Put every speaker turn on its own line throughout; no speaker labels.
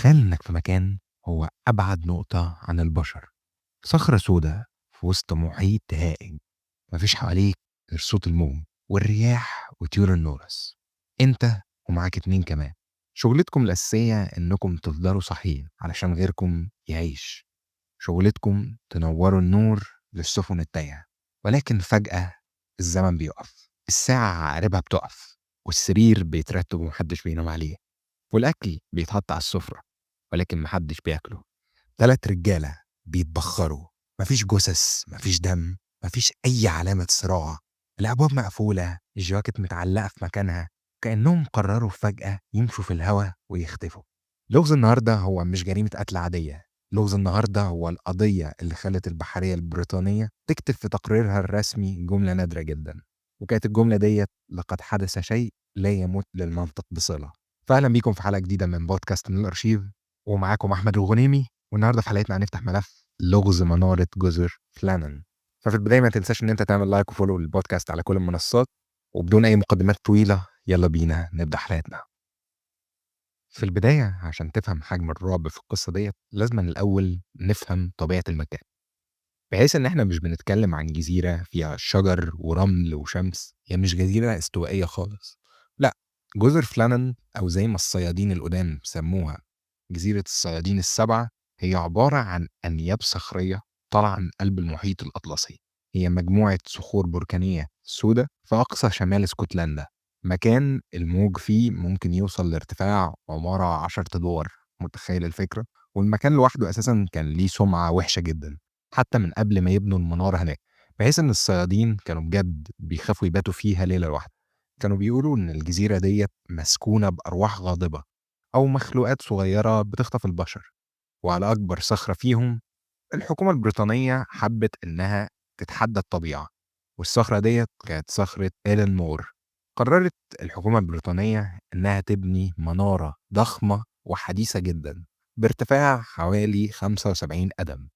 تخيل إنك في مكان هو أبعد نقطة عن البشر، صخرة سودة في وسط محيط هائج، مفيش حواليك غير صوت الموج والرياح وطيور النورس. أنت ومعاك 2 كمان، شغلتكم الأساسية إنكم تفضلوا صاحيين علشان غيركم يعيش، شغلتكم تنوروا النور للسفن التايهة. ولكن فجأة الزمن بيقف، الساعة عقاربها بتقف، والسرير بيترتب ومحدش بينام عليه، والأكل بيتحط على السفرة ولكن محدش بياكله. 3 رجالة بيتبخروا، مفيش جثث، مفيش دم، مفيش أي علامة صراع، الأبواب مقفولة، الجواكت متعلقة في مكانها، كأنهم قرروا فجأة يمشوا في الهوا ويختفوا. لغز النهاردة هو مش جريمة قتل عادية، لغز النهاردة هو القضية اللي خلت البحرية البريطانية تكتب في تقريرها الرسمي جملة نادرة جدا، وكانت الجملة ديت: لقد حدث شيء لا يمت للمنطق بصلة. فأهلا بيكم في حلقة جديدة من بودكاست من الأرشيف، ومعاكم أحمد الغنيمي. والنهاردة في حلقتنا هنفتح ملف لغز منارة جزر فلانن. ففي البداية ما تنساش إن أنت تعمل like و follow للبودكاست على كل المنصات، وبدون أي مقدمات طويلة يلا بينا نبدأ حلقتنا. في البداية عشان تفهم حجم الرعب في القصة ديت لازم الأول نفهم طبيعة المكان، بحيث إن إحنا مش بنتكلم عن جزيرة فيها شجر ورمل وشمس، هي مش جزيرة استوائية خالص، لا، جزر فلانن أو زي ما الصيادين القدام سموها جزيرة الصيادين السبعة، هي عبارة عن أنياب صخرية طالعة من قلب المحيط الأطلسي. هي مجموعة صخور بركانية سودة في أقصى شمال اسكتلندا، مكان الموج فيه ممكن يوصل لارتفاع عمارة 10 أدوار، متخيل الفكرة؟ والمكان لوحده أساساً كان ليه سمعة وحشة جداً حتى من قبل ما يبنوا المنارة هناك، بحيث إن الصيادين كانوا بجد بيخافوا يباتوا فيها ليلة واحدة. كانوا بيقولوا إن الجزيرة ديت مسكونة بأرواح غاضبة أو مخلوقات صغيرة بتخطف البشر، وعلى أكبر صخرة فيهم الحكومة البريطانية حبت إنها تتحدى الطبيعة، والصخرة ديت كانت صخرة إيلين مور. قررت الحكومة البريطانية إنها تبني منارة ضخمة وحديثة جدا بارتفاع حوالي 75 قدم،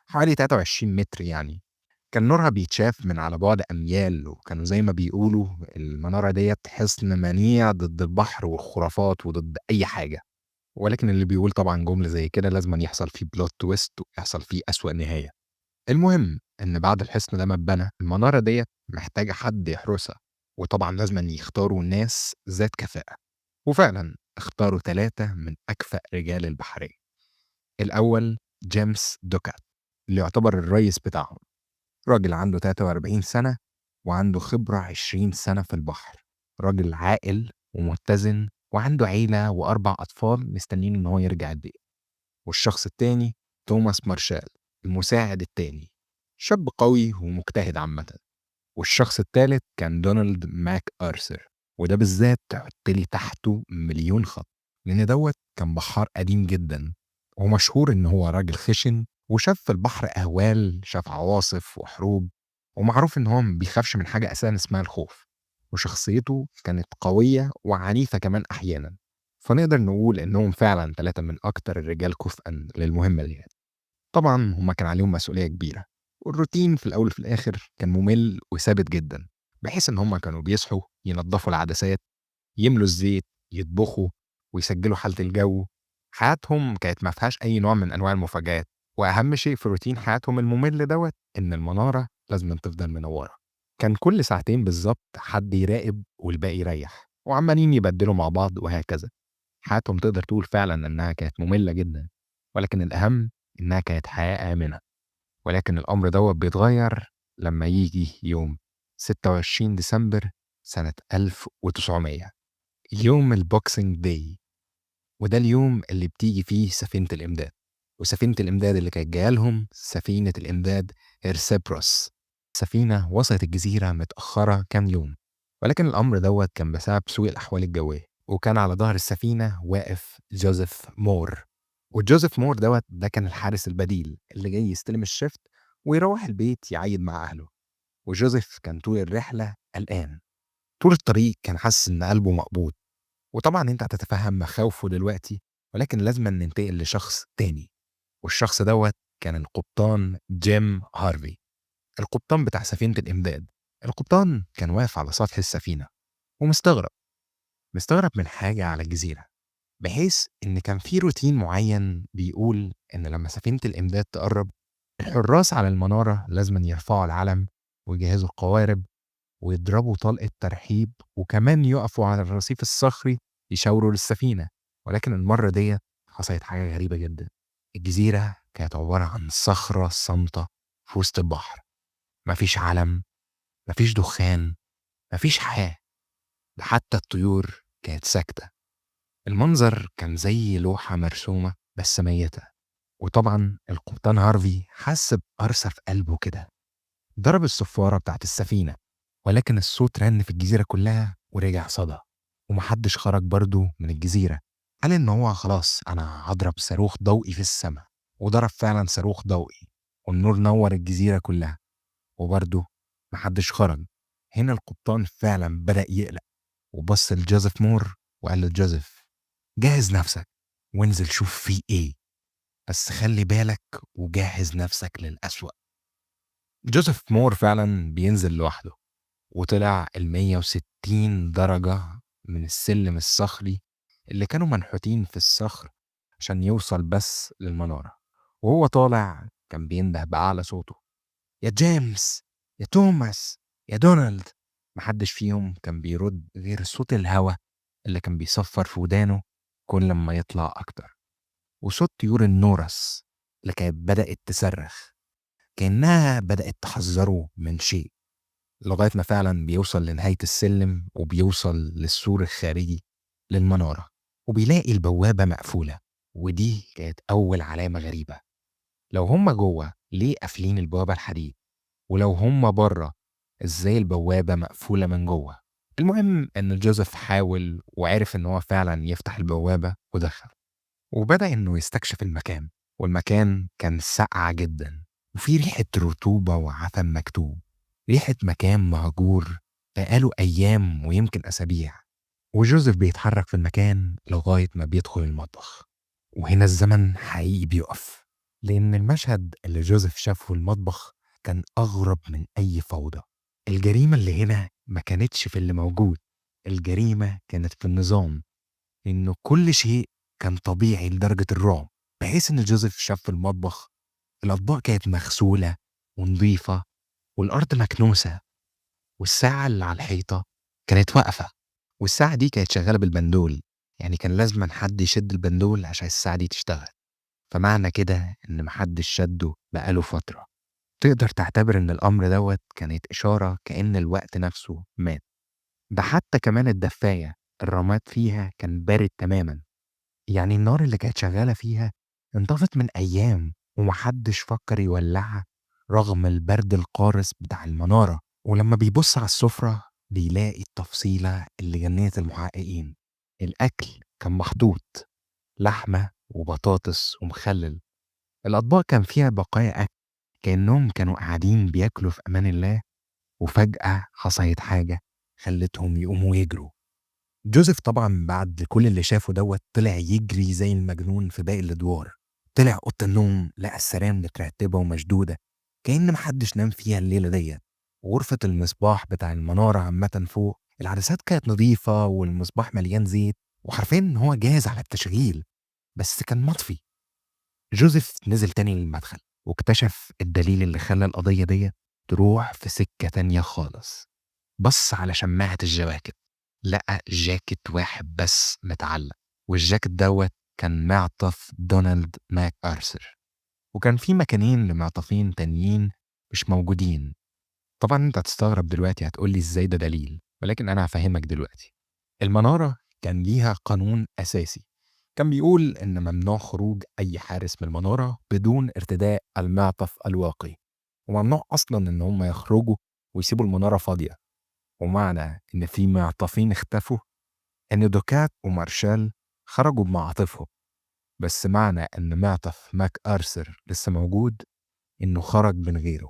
حوالي 23 متر يعني. كان نورها بيتشاف من على بعد أميال، وكانوا زي ما بيقولوا المنارة ديت حصن منيع ضد البحر والخرافات وضد أي حاجة. ولكن اللي بيقول طبعا جملة زي كده لازم يحصل فيه plot twist ويحصل فيه أسوأ نهاية. المهم إن بعد الحصن ده ما اتبنى، المنارة ديت محتاجة حد يحرسها، وطبعا لازم يختاروا ناس ذات كفاءة، وفعلا اختاروا 3 من أكفأ رجال البحرية. الأول جيمس دوكات اللي يعتبر الرئيس بتاعهم، راجل عنده 43 سنة وعنده خبرة 20 سنة في البحر، راجل عاقل ومتزن وعنده عيلة و4 أطفال مستنيين إن هو يرجع البيت. والشخص التاني توماس مارشال المساعد التاني، شاب قوي ومجتهد عامة. والشخص التالت كان دونالد ماك أرثر، وده بالذات تحط لي تحته مليون خط، لأن دوت كان بحار قديم جدا ومشهور إن هو راجل خشن وشاف في البحر أهوال، شاف عواصف وحروب، ومعروف إن هو ما بيخافش من حاجة أساسا اسمها الخوف، وشخصيته كانت قوية وعنيفة كمان أحيانا. فنقدر نقول إنهم فعلا 3 من أكتر الرجال كفءا للمهمة دي. طبعا هما كان عليهم مسؤولية كبيرة، والروتين في الأول وفي الآخر كان ممل وثابت جدا، بحيث إن هما كانوا بيصحوا ينظفوا العدسات، يملوا الزيت، يطبخوا، ويسجلوا حالة الجو. حياتهم كانت ما فيهاش أي نوع من أنواع المفاجآت، وأهم شيء في روتين حياتهم الممل دوت إن المنارة لازم تفضل منورة. كان كل ساعتين بالظبط حد يراقب والباقي يريح، وعمالين يبدلوا مع بعض وهكذا. حياتهم تقدر تقول فعلا إنها كانت مملة جدا، ولكن الأهم إنها كانت حياة آمنة. ولكن الأمر دوت بيتغير لما يجي يوم 26 ديسمبر سنة 1900، يوم ال Boxing Day، وده اليوم اللي بتيجي فيه سفينة الإمداد. وسفينة الإمداد اللي كانت جاية لهم سفينة الإمداد هيرسبروس، سفينة وصلت الجزيرة متأخرة كام يوم، ولكن الأمر دوت كان بسبب سوء الأحوال الجوية. وكان على ظهر السفينة واقف جوزيف مور، وجوزيف مور دوت ده كان الحارس البديل اللي جاي يستلم ال shift ويروح البيت يعيد مع أهله. وجوزيف كان طول الرحلة قلقان، طول الطريق كان حاسس إن قلبه مقبوض، وطبعا أنت هتتفهم مخاوفه دلوقتي، ولكن لازم ننتقل لشخص تاني، والشخص دوت كان القبطان جيم هارفي، القبطان بتاع سفينة الإمداد. القبطان كان واقف على سطح السفينة ومستغرب، مستغرب من حاجة على الجزيرة، بحيث إن كان في روتين معين بيقول إن لما سفينة الإمداد تقرب، الحراس على المنارة لازم يرفعوا العلم ويجهزوا القوارب ويضربوا طلقة ترحيب، وكمان يقفوا على الرصيف الصخري يشاوروا للسفينة. ولكن المرة دي حصلت حاجة غريبة جدا. الجزيرة كانت عبارة عن صخرة صامتة في وسط البحر، مفيش علم، مفيش دخان، مفيش حياة، ده حتى الطيور كانت ساكتة. المنظر كان زي لوحة مرسومة بس ميتة. وطبعا القبطان هارفي حس بقرصة في قلبه كده، ضرب الصفارة بتاعت السفينة، ولكن الصوت رن في الجزيرة كلها ورجع صدى، ومحدش خرج برضه من الجزيرة. قال إن هو خلاص أنا هضرب صاروخ ضوئي في السماء، وضرب فعلا صاروخ ضوئي والنور نور الجزيرة كلها، وبرضه محدش خرج. هنا القبطان فعلا بدأ يقلق، وبص لجوزيف مور وقال لجوزيف جهز نفسك وانزل شوف فيه ايه، بس خلي بالك وجهز نفسك للأسوأ. جوزيف مور فعلا بينزل لوحده، وطلع ال 160 درجة من السلم الصخري اللي كانوا منحوتين في الصخر عشان يوصل بس للمنارة. وهو طالع كان بينده بأعلى صوته، يا جيمس، يا توماس، يا دونالد. محدش فيهم كان بيرد غير صوت الهوا اللي كان بيصفر في ودانه كل ما يطلع أكتر، وصوت طيور النورس اللي كانت بدأت تصرخ كأنها بدأت تحذره من شيء، لغاية ما فعلا بيوصل لنهاية السلم وبيوصل للسور الخارجي للمنارة، وبيلاقي البوابة مقفولة. ودي كانت أول علامة غريبة. لو هم جوه ليه قافلين البوابة الحديد؟ ولو هم بره ازاي البوابة مقفولة من جوه؟ المهم ان جوزيف حاول وعرف ان هو فعلا يفتح البوابة ودخل، وبدأ انه يستكشف المكان. والمكان كان ساقع جدا، وفي ريحة رطوبة وعفن مكتوب، ريحة مكان مهجور بقاله أيام ويمكن أسابيع. وجوزيف بيتحرك في المكان لغاية ما بيدخل المطبخ، وهنا الزمن حقيقي بيقف، لأن المشهد اللي جوزيف شافه في المطبخ كان أغرب من أي فوضى. الجريمة اللي هنا ما كانتش في اللي موجود، الجريمة كانت في النظام، إنه كل شيء كان طبيعي لدرجة الرعب، بحيث إن جوزيف شاف في المطبخ الأطباق كانت مغسولة ونظيفة، والأرض مكنوسة، والساعة اللي على الحيطة كانت واقفة، والساعة دي كانت شغالة بالبندول، يعني كان لازم حد يشد البندول عشان الساعة دي تشتغل. فمعنى كده إن محدش شده بقاله فترة. تقدر تعتبر إن الأمر دوت كانت إشارة كأن الوقت نفسه مات. ده حتى كمان الدفاية الرماد فيها كان بارد تماما، يعني النار اللي كانت شغالة فيها انطفت من أيام ومحدش فكر يولعها رغم البرد القارس بتاع المنارة. ولما بيبص على السفرة بيلاقي التفصيلة اللي جننت المحققين، الأكل كان محطوط، لحمة وبطاطس ومخلل، الأطباق كان فيها بقايا أكل، كأنهم كانوا قاعدين بياكلوا في أمان الله، وفجأة حصلت حاجة خلتهم يقوموا يجروا. جوزيف طبعا بعد كل اللي شافه دوت طلع يجري زي المجنون في باقي الأدوار. طلع أوضة النوم لقى السراير مترتبة ومشدودة كأن محدش نام فيها الليلة ديت. غرفة المصباح بتاع المنارة عامة فوق العدسات كانت نظيفة والمصباح مليان زيت، وحرفيا هو جاهز على التشغيل، بس كان مطفي. جوزيف نزل تاني للمدخل واكتشف الدليل اللي خلى القضية دي تروح في سكة تانية خالص. بص على شماعة الجواكت، لقى جاكيت واحد بس متعلق، والجاكيت دوت كان معطف دونالد ماك أرثر، وكان في مكانين لمعطفين تانيين مش موجودين. طبعا انت هتستغرب دلوقتي، هتقولي ازاي ده دليل، ولكن انا هفهمك دلوقتي. المنارة كان ليها قانون أساسي كان بيقول إن ممنوع خروج أي حارس من المنارة بدون ارتداء المعطف الواقي، وممنوع أصلاً إن هم يخرجوا ويسيبوا المنارة فاضية. ومعنى إن في معطفين اختفوا إن دوكات ومارشال خرجوا بمعاطفهم، بس معنى إن معطف ماك أرثر لسه موجود إنه خرج من غيره.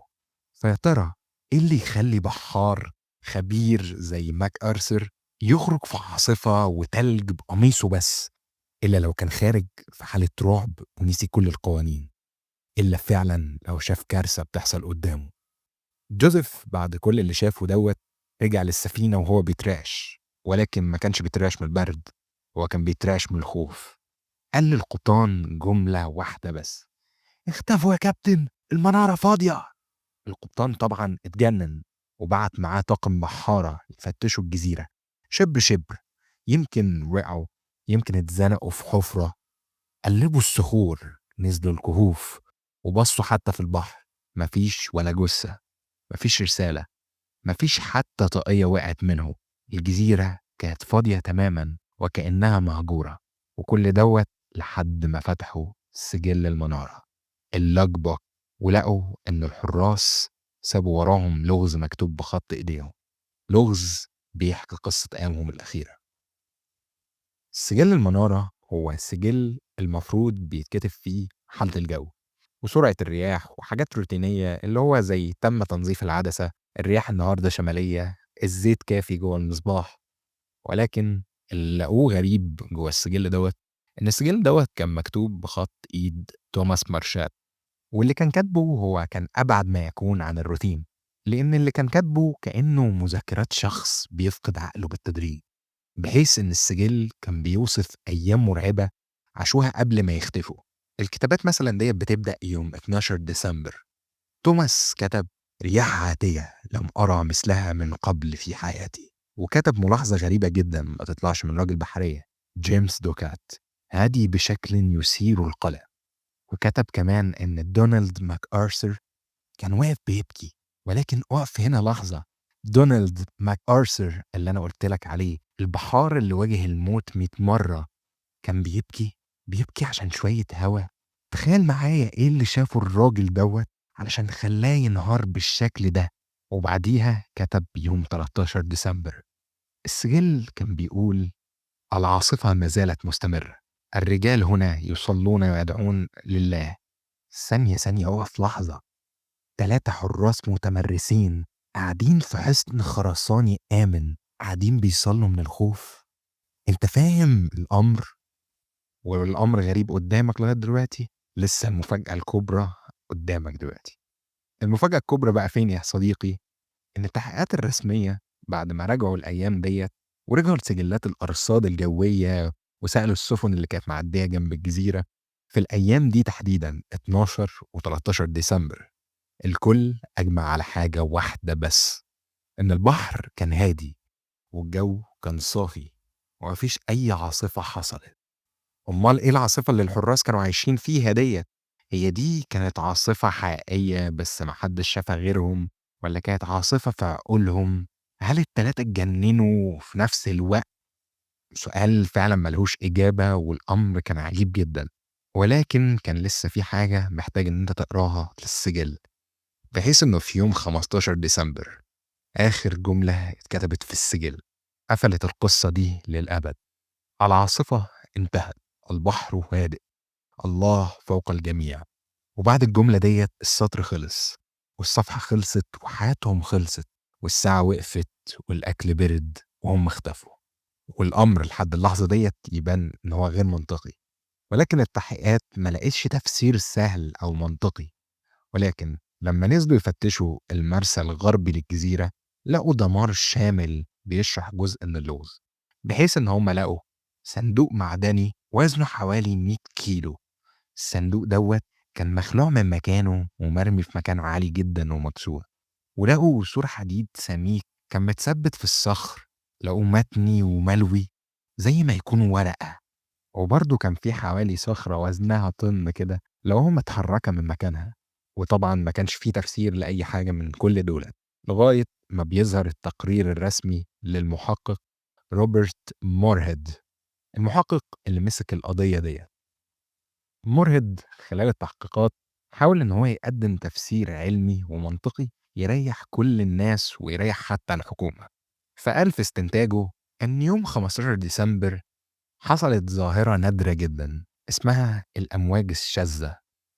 فيا ترى إيه اللي يخلي بحار خبير زي ماك أرثر يخرج في عاصفة وتلج بقميصه بس، إلا لو كان خارج في حالة رعب ونسي كل القوانين، إلا فعلا لو شاف كارثة بتحصل قدامه. جوزيف بعد كل اللي شافه دوت رجع للسفينة وهو بيترعش، ولكن ما كانش بيترعش من البرد، هو كان بيترعش من الخوف. قال للقبطان جملة واحدة بس: اختفوا يا كابتن، المنارة فاضية. القبطان طبعا اتجنن وبعت معاه طاقم بحارة يفتشوا الجزيرة شبر شبر، يمكن وقعوا، يمكن اتزنقوا في حفرة. قلبوا الصخور، نزلوا الكهوف، وبصوا حتى في البحر، مفيش ولا جثة، مفيش رسالة، مفيش حتى طاقية وقعت منهم. الجزيرة كانت فاضية تماما وكأنها مهجورة. وكل دوت لحد ما فتحوا سجل المنارة، ال log book، ولقوا إن الحراس سابوا وراهم لغز مكتوب بخط إيديهم، لغز بيحكي قصة أيامهم الأخيرة. سجل المنارة هو سجل المفروض بيتكتب فيه حالة الجو وسرعة الرياح وحاجات روتينية، اللي هو زي تم تنظيف العدسة، الرياح النهاردة شمالية، الزيت كافي جوه المصباح. ولكن اللي لقوه غريب جوه السجل دوت إن السجل دوت كان مكتوب بخط إيد توماس مارشال، واللي كان كاتبه هو كان أبعد ما يكون عن الروتين، لأن اللي كان كاتبه كأنه مذكرات شخص بيفقد عقله بالتدريج، بحيث إن السجل كان بيوصف أيام مرعبة عاشوها قبل ما يختفوا. الكتابات مثلا ديت بتبدأ يوم 12 ديسمبر. توماس كتب: رياح عاتية لم أرى مثلها من قبل في حياتي. وكتب ملاحظة غريبة جدا ما تطلعش من راجل بحرية، جيمس دوكات، هادي بشكل يثير القلق. وكتب كمان إن دونالد ماك أرثر كان واقف بيبكي. ولكن أقف هنا لحظة، دونالد ماك أرثر اللي أنا قلت لك عليه، البحار اللي واجه الموت 100 مرة، كان بيبكي، بيبكي عشان شوية هوا. تخيل معايا إيه اللي شافه الراجل دوت علشان خلاه ينهار بالشكل ده. وبعديها كتب يوم 13 ديسمبر، السجل كان بيقول: العاصفة ما زالت مستمرة، الرجال هنا يصلون ويدعون لله. ثانية ثانية، أقف لحظة، 3 حراس متمرسين قاعدين في حصن خرساني آمن، قاعدين بيصلوا من الخوف. انت فاهم الأمر؟ والأمر غريب قدامك لغاية دلوقتي، لسه المفاجأة الكبرى قدامك دلوقتي. المفاجأة الكبرى بقى فين يا صديقي؟ إن التحقيقات الرسمية بعد ما راجعوا الأيام ديت ورجعوا لسجلات الأرصاد الجوية وسألوا السفن اللي كانت معدية جنب الجزيرة في الأيام دي تحديدا 12 و13 ديسمبر، الكل أجمع على حاجة واحدة بس، إن البحر كان هادي والجو كان صافي ومفيش أي عاصفة حصلت. أمال إيه العاصفة اللي الحراس كانوا عايشين فيها ديت؟ هي دي كانت عاصفة حقيقية بس محدش شافها غيرهم، ولا كانت عاصفة في عقولهم؟ هل التلاتة اتجننوا في نفس الوقت؟ سؤال فعلا ملهوش إجابة، والأمر كان عجيب جدا. ولكن كان لسه في حاجة محتاج إن أنت تقراها في السجل، بحيث إنه في يوم 15 ديسمبر آخر جملة اتكتبت في السجل قفلت القصة دي للأبد. العاصفة انتهت، البحر هادئ، الله فوق الجميع. وبعد الجملة ديت السطر خلص والصفحة خلصت وحياتهم خلصت والساعة وقفت والأكل برد وهم اختفوا. والأمر لحد اللحظة ديت يبان إن هو غير منطقي، ولكن التحقيقات ما لقتش تفسير سهل أو منطقي. ولكن لما نزلوا يفتشوا المرسى الغربي للجزيرة لقوا دمار شامل بيشرح جزء من اللغز، بحيث إن هم لقوا صندوق معدني وزنه حوالي 100 كيلو. الصندوق دوت كان مخلوع من مكانه ومرمي في مكان عالي جدا ومكسور. ولقوا سور حديد سميك كان متثبت في الصخر، لقوه متني وملوي زي ما يكون ورقة. وبرضه كان في حوالي صخرة وزنها طن كده لقوها متحركة من مكانها. وطبعا ما كانش فيه تفسير لأي حاجة من كل دول لغاية ما بيظهر التقرير الرسمي للمحقق روبرت مورهيد، المحقق اللي مسك القضية دي. مورهيد خلال التحقيقات حاول إن هو يقدم تفسير علمي ومنطقي يريح كل الناس ويريح حتى الحكومة. فقال في استنتاجه إن يوم 15 ديسمبر حصلت ظاهرة نادرة جدا اسمها الأمواج الشاذة.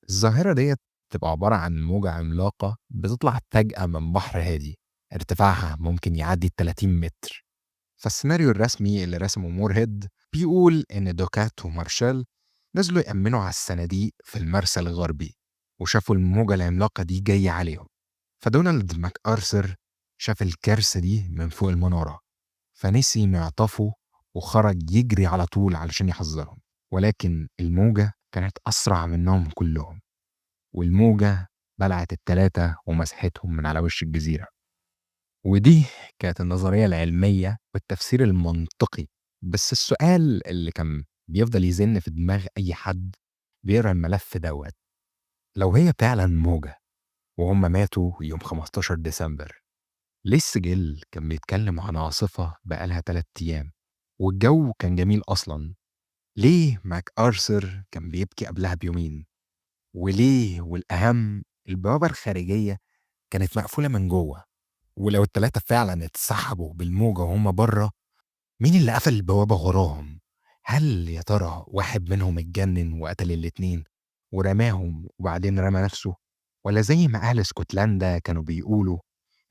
الظاهرة ديت تبقى عبارة عن موجة عملاقة بتطلع فجأة من بحر هادي، ارتفاعها ممكن يعدي 30 متر. فالسيناريو الرسمي اللي رسمه مورهيد بيقول إن دوكات ومارشال نزلوا يأمنوا على الصناديق في المرسى الغربي وشافوا الموجة العملاقة دي جاية عليهم. فدونالد ماك أرثر شاف الكارثة دي من فوق المنارة، فنسي معطفه وخرج يجري على طول علشان يحذرهم، ولكن الموجة كانت أسرع منهم كلهم، والموجة بلعت التلاتة ومسحتهم من على وش الجزيرة. ودي كانت النظرية العلمية والتفسير المنطقي. بس السؤال اللي كان بيفضل يزن في دماغ أي حد بيقرأ الملف دوت، لو هي فعلا موجة وهم ماتوا يوم 15 ديسمبر، ليه السجل كان بيتكلم عن عاصفة بقالها 3 أيام والجو كان جميل أصلا؟ ليه ماك أرثر كان بيبكي قبلها بيومين؟ وليه والأهم البوابة الخارجية كانت مقفولة من جوه؟ ولو التلاتة فعلا اتسحبوا بالموجة وهم بره، مين اللي قفل البوابة وراهم؟ هل يا ترى واحد منهم اتجنن وقتل الاتنين ورماهم وبعدين رمى نفسه؟ ولا زي ما أهل اسكتلندا كانوا بيقولوا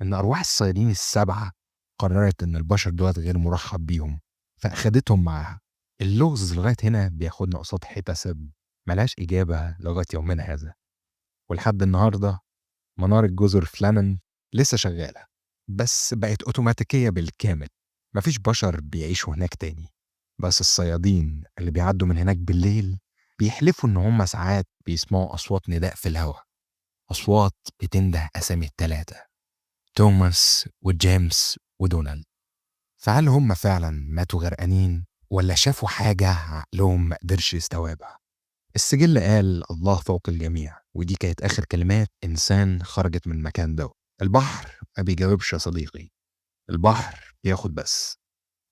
إن أرواح الصيادين السبعة قررت إن البشر دولت غير مرحب بيهم فأخدتهم معاها؟ اللغز لغاية هنا بياخدنا قصاد حيطة سد ملهاش إجابة لغاية يومنا هذا. ولحد النهاردة منارة جزر فلانن لسه شغالة، بس بقت أوتوماتيكية بالكامل، مفيش بشر بيعيشوا هناك تاني. بس الصيادين اللي بيعدوا من هناك بالليل بيحلفوا إن هم ساعات بيسمعوا أصوات نداء في الهواء، أصوات بتنده أسامي التلاتة، توماس وجيمس ودونالد. فهل هم فعلا ماتوا غرقانين ولا شافوا حاجة عقلهم ما قدرش يستوعبها؟ السجل قال الله فوق الجميع، ودي كانت آخر كلمات إنسان خرجت من المكان ده. البحر ما بيجاوبش يا صديقي، البحر بياخد بس.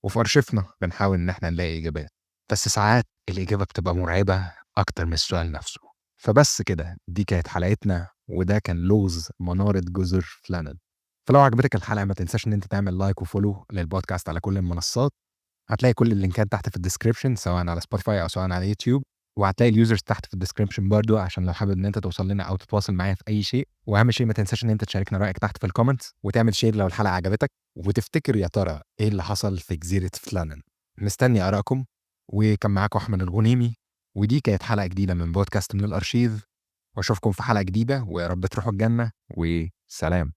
وفي أرشيفنا بنحاول إن احنا نلاقي إجابات، بس ساعات الإجابة بتبقى مرعبة أكتر من السؤال نفسه. فبس كده، دي كانت حلقتنا، وده كان لغز منارة جزر فلانل. فلو عجبتك الحلقة ما تنساش إن أنت تعمل like و follow للبودكاست على كل المنصات. هتلاقي كل اللينكات تحت في ال description، سواء على سبوتيفاي أو سواء على يوتيوب، وهتلاقي ال users تحت في ال description برضو عشان لو حابب ان انت توصل لنا او تتواصل معايا في اي شيء. واهم شيء ما تنساش ان انت تشاركنا رايك تحت في ال comments، وتعمل share لو الحلقه عجبتك، وتفتكر يا ترى ايه اللي حصل في جزيره فلانن. مستني ارائكم. وكان معاكم احمد الغنيمي، ودي كانت حلقه جديده من بودكاست من الارشيف، واشوفكم في حلقه جديده، ويا رب تروحوا الجنه، وسلام.